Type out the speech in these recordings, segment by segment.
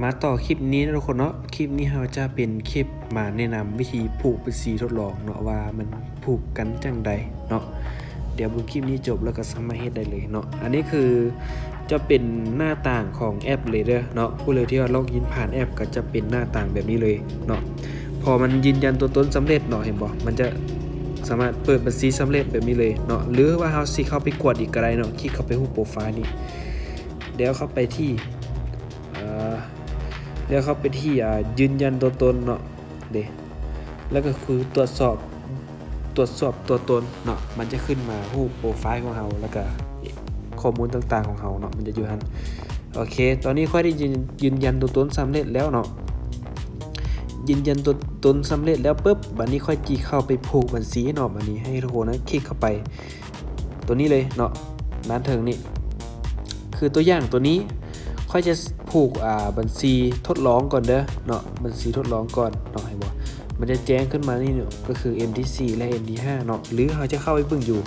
ມາຕໍ່ຄລິບນີ້ເນາະທຸກຄົນເນາະ. ຄລິບນີ້ເຮົາຈະເປັນຄລິບມາແນະນຳວິທີຜູກບັນຊີທົດລອງເນາະ ວ່າມັນຜູກກັນຈັ່ງໃດເນາະ. ດຽວເບິ່ງຄລິບນີ້ຈົບແລ້ວກໍສາມາດເຮັດໄດ້ເລີຍເນາະ. ອັນນີ້ຄືຈະເປັນໜ້າຕ່າງຂອງແອັບເລີຍເດີເນາະ. ຜູ້ໃດທີ່ວ່າລັອກອິນຜ່ານແອັບກໍຈະເປັນໜ້າຕ່າງແບບນີ້ເລີຍເນາະ. ພໍມັນຢືນຢັນຕົວຕົນສຳເລັດເນາະ ເຫັນບໍ່? ມັນຈະສາມາດເປີດບັນຊີສຳເລັດແບບນີ້ເລີຍເນາະ. ຫຼືວ່າເຮົາຊິເຂົ້າໄປກວດອີກກໍໄດ້ເນາະ. ຄລິກເຂົ້າໄປຮູບໂປຣໄຟລ໌ນີ້ ແລ້ວເຂົ້າໄປທີ່ ເອີ ແລ້ວເຂົ້າໄປທີ່ ອ່າ ຢືນຢັນຕົວຕົນເນາະ ເດ້ ແລ້ວກໍຄືຕວດສອບ ຕວດສອບຕົວຕົນເນາະ. ມັນຈະຂຶ້ນມາຮູບໂປຣໄຟລ໌ຂອງເຮົາ ແລ້ວກໍຂໍ້ມູນຕ່າງໆຂອງເຮົາເນາະ ມັນຈະຢູ່ຫັ້ນ. ໂອເຄ ຕອນນີ້ຂ້ອຍໄດ້ຢືນ ຢືນຢັນຕົວຕົນສຳເລັດແລ້ວເນາະ. ຢືນຢັນຕົວຕົນສຳເລັດແລ້ວປຶບ ບາດນີ້ຂ້ອຍຊິເຂົ້າໄປຜູກບັນຊີເນາະ. ບາດນີ້ໃຫ້ທຸກຄົນນະ ຄລິກເຂົ້າໄປ ຕົວນີ້ເລີຍເນາະ ດ້ານເທິງນີ້ ຄືຕົວຢ່າງຕົວນີ້ ຂ້ອຍຈະຜູກ ອ່າ ບັນຊີທົດລອງກ່ອນເດີເນາະ ບັນຊີທົດລອງກ່ອນເນາະ. ເຫັນບໍ່? ມັນຈະແຈ້ງຂຶ້ນມານີ້ເນາະ ກໍຄືເອັມທີສີ່ ແລະ ເອັມທີຫ້າເນາະ. ຫຼືເຮົາຈະເຂົ້າໄປເບິ່ງຢູ່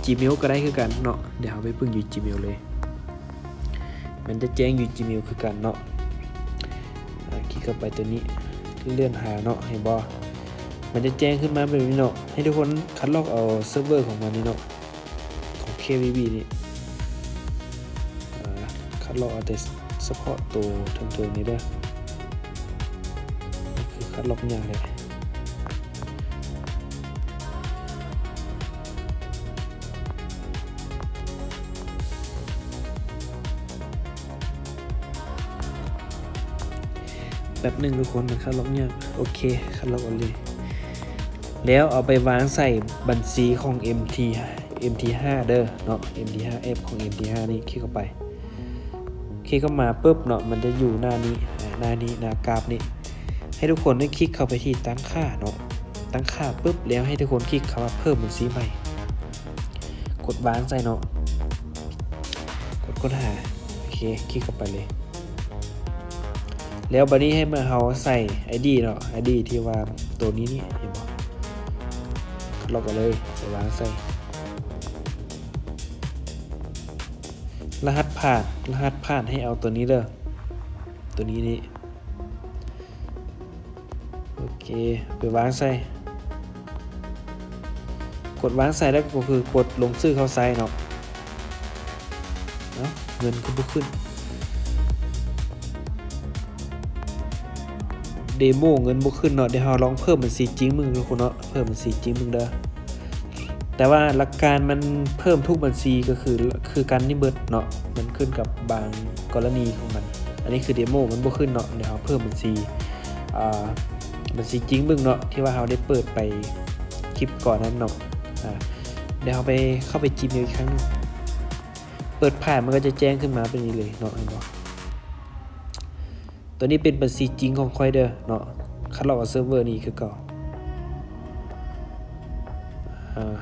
Gmail ກໍໄດ້ຄືກັນເນາະ. ດຽວເຮົາໄປເບິ່ງຢູ່ Gmail ເລີຍ ມັນຈະແຈ້ງຢູ່ Gmail ຄືກັນເນາະ. ອ່າ ຄລິກເຂົ້າໄປຕົວນີ້ ເລື່ອນຫາເນາະ ເຫັນບໍ່? ມັນຈະແຈ້ງຂຶ້ນມາແບບນີ້ເນາະ. ໃຫ້ທຸກຄົນຄັດລອກເອົາເຊີບເວີຂອງມັນນີ້ເນາະ ຂອງ ເຄບີບີ ນີ້ ອ່າ ຄັດລອກເອົາແຕ່ສະເພາະໂຕເທິງໆນີ້ເດີ. ຄືຄັດລອກຍາກແທ້. ແປັບໜຶ່ງທຸກຄົນ ມັນຄັດລອກຍາກ. ໂອເຄ ຄັດລອກເອົາເລີຍ ແລ້ວເອົາໄປວາງໃສ່ບັນຊີຂອງເອັມທີ ເອັມທີຫ້າເດີເນາະ ເອັມທີຫ້າ ແອັບຂອງເອັມທີຫ້ານີ້. ຄລິກເຂົ້າໄປ ຄລິກເຂົ້າມາປຶບເນາະ ມັນຈະຢູ່ໜ້ານີ້ ອ່າ ໜ້ານີ້ ໜ້າກາບນີ້. ໃຫ້ທຸກຄົນໄດ້ຄລິກເຂົ້າໄປທີ່ຕັ້ງຄ່າເນາະ ຕັ້ງຄ່າປຶບ ແລ້ວໃຫ້ທຸກຄົນຄລິກຄຳວ່າເພີ່ມບັນຊີໃໝ່ ກົດວາງໃສ່ເນາະ ກົດຄົ້ນຫາ. ໂອເຄ ຄລິກເຂົ້າໄປເລີຍ ແລ້ວບາດນີ້ໃຫ້ມາເຮົາໃສ່ໄອດີເນາະ ໄອດີທີ່ວ່າໂຕນີ້ນີ້ ເຫັນບໍ່? ລັອກເອົາເລີຍ ໄປວາງໃສ່ ລະຫັດຜ່ານ ລະຫັດຜ່ານໃຫ້ເອົາໂຕນີ້ເດີ ໂຕນີ້ນີ້. ໂອເຄ ເອົາໄປວາງໃສ່ ກົດວາງໃສ່ແລ້ວກໍຄືກົດລົງຊື່ເຂົ້າໃຊ້ເນາະ. ເອົ້າ ເງິນຄືບໍ່ຂຶ້ນ ເດໂມເງິນບໍ່ຂຶ້ນເນາະ. ດຽວເຮົາລອງເພີ່ມບັນຊີຈິງເບິ່ງເນາະ ທຸກຄົນເນາະ ເພີ່ມບັນຊີຈິງເບິ່ງເດີ. ແຕ່ວ່າຫຼັກການມັນເພີ່ມທຸກບັນຊີກໍຄື ຄືກັນນີ້ເບິດເນາະ ມັນຂຶ້ນກັບບາງກໍລະນີຂອງມັນ. ອັນນີ້ຄືເດໂມມັນບໍ່ຂຶ້ນເນາະ. ດຽວເຮົາເພີ່ມບັນຊີ ອ່າ ບັນຊີຈິງເບິ່ງເນາະ ທີ່ວ່າເຮົາໄດ້ເປີດໄປຄລິບກ່ອນນັ້ນເນາະ. ອ່າ ດຽວເຮົາໄປ ເຂົ້າໄປ Gmail ອີກຄັ້ງໜຶ່ງ ເປີດຜ່ານມັນກໍຈະແຈ້ງຂຶ້ນມາເປັນນີ້ເລີຍເນາະ ເຫັນບໍ່? ຕົວນີ້ເປັນບັນຊີຈິງຂອງຂ້ອຍເດີເນາະ. ຄັດລອກເອົາເຊີບເວີນີ້ຄືເກົ່າ ອ່າ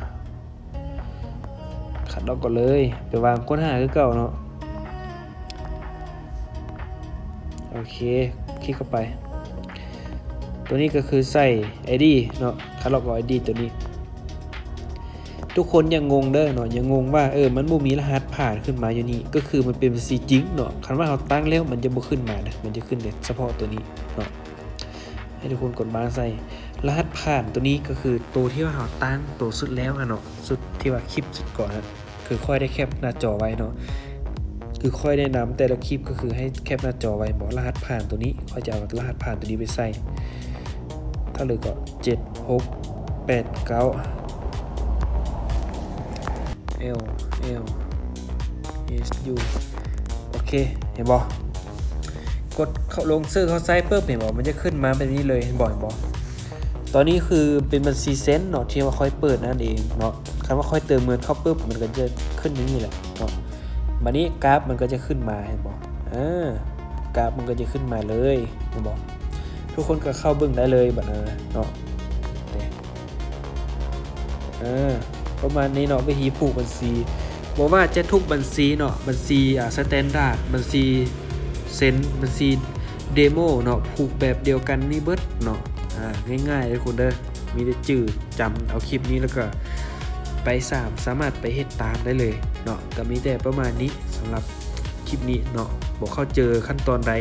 ຄັດລອກເອົາເລີຍ ໄປວາງຄົ້ນຫາຄືເກົ່າເນາະ. ໂອເຄ ຄລິກເຂົ້າໄປ ຕົວນີ້ກໍຄືໃສ່ໄອດີເນາະ ຄັດລອກເອົາໄອດີຕົວນີ້. ທຸກຄົນຢ່າງົງເດີເນາະ ຢ່າງົງວ່າ ເອີ ມັນບໍ່ມີລະຫັດຜ່ານຂຶ້ນມາຢູ່ນີ້ ກໍຄືມັນເປັນບັນຊີຈິງເນາະ. ຄັນວ່າເຮົາຕັ້ງແລ້ວ ມັນຈະບໍ່ຂຶ້ນມາເດີ ມັນຈະຂຶ້ນແຕ່ສະເພາະຕົວນີ້ເນາະ. ໃຫ້ທຸກຄົນກົດວາງໃສ່ ລະຫັດຜ່ານຕົວນີ້ກໍຄືໂຕທີ່ວ່າເຮົາຕັ້ງໂຕສຸດແລ້ວຫັ້ນເນາະ ສຸດທີ່ວ່າຄລິບສຸດກ່ອນຫັ້ນ ຄືຂ້ອຍໄດ້ແຄບໜ້າຈໍໄວ້ເນາະ. ຄືຂ້ອຍແນະນຳແຕ່ລະຄລິບກໍຄືໃຫ້ແຄບໜ້າຈໍໄວ້ ເພາະລະຫັດຜ່ານຕົວນີ້ ຂ້ອຍຈະເອົາລະຫັດຜ່ານຕົວນີ້ໄປໃສ່ ຖ້າເລີຍກໍ ເຈັດ ຫົກ ແປດ ເກົ້າ L L S U ໂອເຄ ເຫັນບໍ່? ກົດເຂົ້າ ລົງຊື່ເຂົ້າໃຊ້ປຶບ ເຫັນບໍ່? ມັນຈະຂຶ້ນມາແບບນີ້ເລີຍ ເຫັນບໍ່? ເຫັນບໍ່? ຕອນນີ້ຄືເປັນບັນຊີເຊັນເນາະ ທີ່ວ່າຂ້ອຍເປີດນັ້ນເອງເນາະ. ຄັນວ່າຂ້ອຍເຕີມເງິນເຂົ້າປຶບ ມັນກໍຈະຂຶ້ນຢ່າງນີ້ແຫຼະເນາະ. ບາດນີ້ກາບມັນກໍຈະຂຶ້ນມາ ເຫັນບໍ່? ເອີ ກາບມັນກໍຈະຂຶ້ນມາເລີຍ ເຫັນບໍ່? ທຸກຄົນກໍເຂົ້າເບິ່ງໄດ້ເລີຍບາດນັ້ນເນາະ. ເອີ ປະມານນີ້ເນາະ ວິທີຜູກບັນຊີ ບໍ່ວ່າຈະທຸກບັນຊີເນາະ ບັນຊີ ອ່າ ສະແຕນດາດ ບັນຊີເຊັນ ບັນຊີເດໂມເນາະ ຜູກແບບດຽວກັນນີ້ເບິດເນາະ. ອ່າ ງ່າຍໆເດີທຸກຄົນເດີ ມີແຕ່ຈື່ຈຳເອົາຄລິບນີ້ ແລ້ວກໍໄປສາມ ສາມາດໄປເຮັດຕາມໄດ້ເລີຍເນາະ. ກໍມີແຕ່ປະມານນີ້ສຳລັບຄລິບນີ້ເນາະ. ບໍ່ເຂົ້າໃຈຂັ້ນຕອນໃດ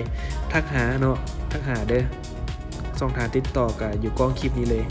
ທັກຫາເນາະ ທັກຫາເດີ້. ຊ່ອງທາງຕິດຕໍ່ກໍຢູ່ກ້ອງຄລິບນີ້ເລີຍ.